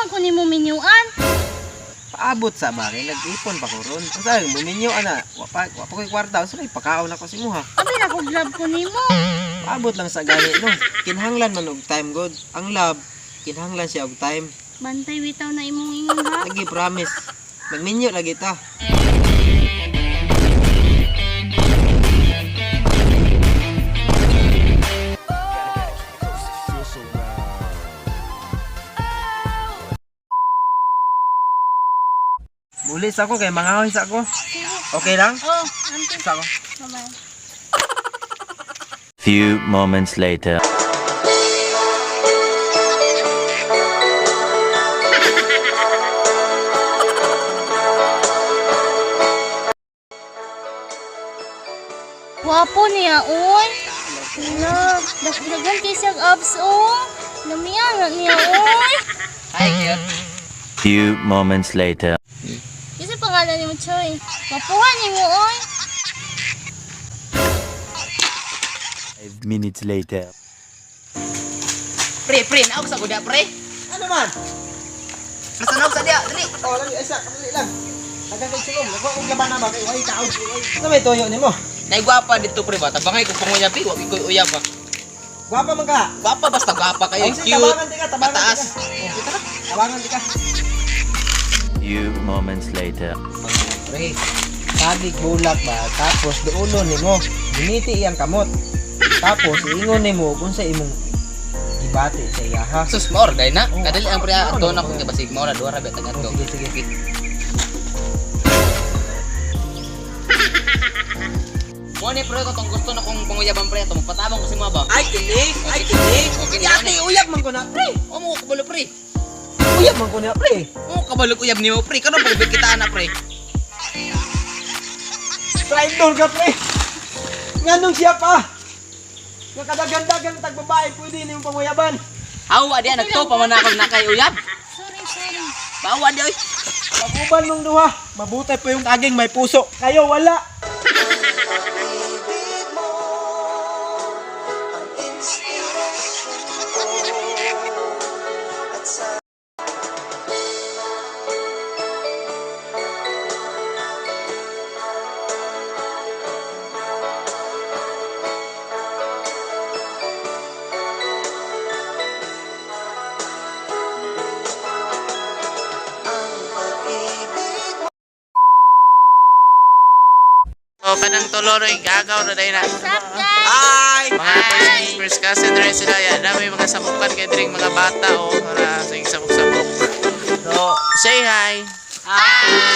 man ko nimo minyuan. Paabot sa ba kay nag-ipon pa ko ron. Unsa mo minyo ana? Wa pa koy kwarta, unsa may pakaon ako si muha. Abi na ko love ko nimo. Paabot lang sa gani no. Kinahanglan man og time god. Ang love, kinahanglan siya og time. Bantay bitaw na imong ingon ha. Lagi promise. Magminyo lagi ta. Muli sa ako kay mangahoy sa ako. Okay lang? Oh, auntie. Sa ako. Bye-bye. Few moments later. Wapo niya, oy. Hala, dagdagan kay siyang abs, oh. Lamiya na niya, oy. Hi, cute. Few moments later. Kasi pangalan nimo, Choy. Wapuhan nimo, oy. 5 minutes later. Pre, pre, naog sa guda, pre. Ano man? Nasa naog sa diya, dali. Oh, lagi isa, kadali lang. Daghang kay sulong, nagwa og laban na ba kay way taon. Ano may toyo nimo? Naigwapa dito, pre ba? Tabangay ko panguyabi, wa ko'y uyab ba. Gwapa man ka. Gwapa basta gwapa kayo, Oh, sige, cute. Tabangan di ka, tabangan di Mataas. ka. Oh, tabangan di ka. Few moments later. Pre, tagig bulak ba? Tapos duulon nimo, giniti iyang kamot. Tapos iingon nimo kung sa imong gibati sa iya ha. Sus, maor day na. Oh, Kadali ang pre, mao ato na, na kung basig mao na duha ra ba tag Oh, ato. sige, sige. Mo ni pre ko tong gusto na kong panguyaban pre ato magpatabang ko si mga ba. Ay kini, ay kini. Okay, Yati uyab man ko na, pre. O mo kabalo pre. Uyab man ko na, pre. Mo kabalo uyab nimo pre. Karon pag kita na pre. Traitor ka, pre. Nganong siya pa? Nga kadagan-dagan tag babae pwede nimo panguyaban. Hawa diya nagto pa man ako na kay uyab. Sorry, sorry. Bawa diya oy. Pag-uban mong duha, mabutay pa yung aging may puso. Kayo wala. O kanang toloroy gagaw na dahil na. What's up, guys? Ay! Mga first cousin rin sila yan. Dami mga samukan kay diring mga bata o para sige sabok-sabok. So, say hi. Hi!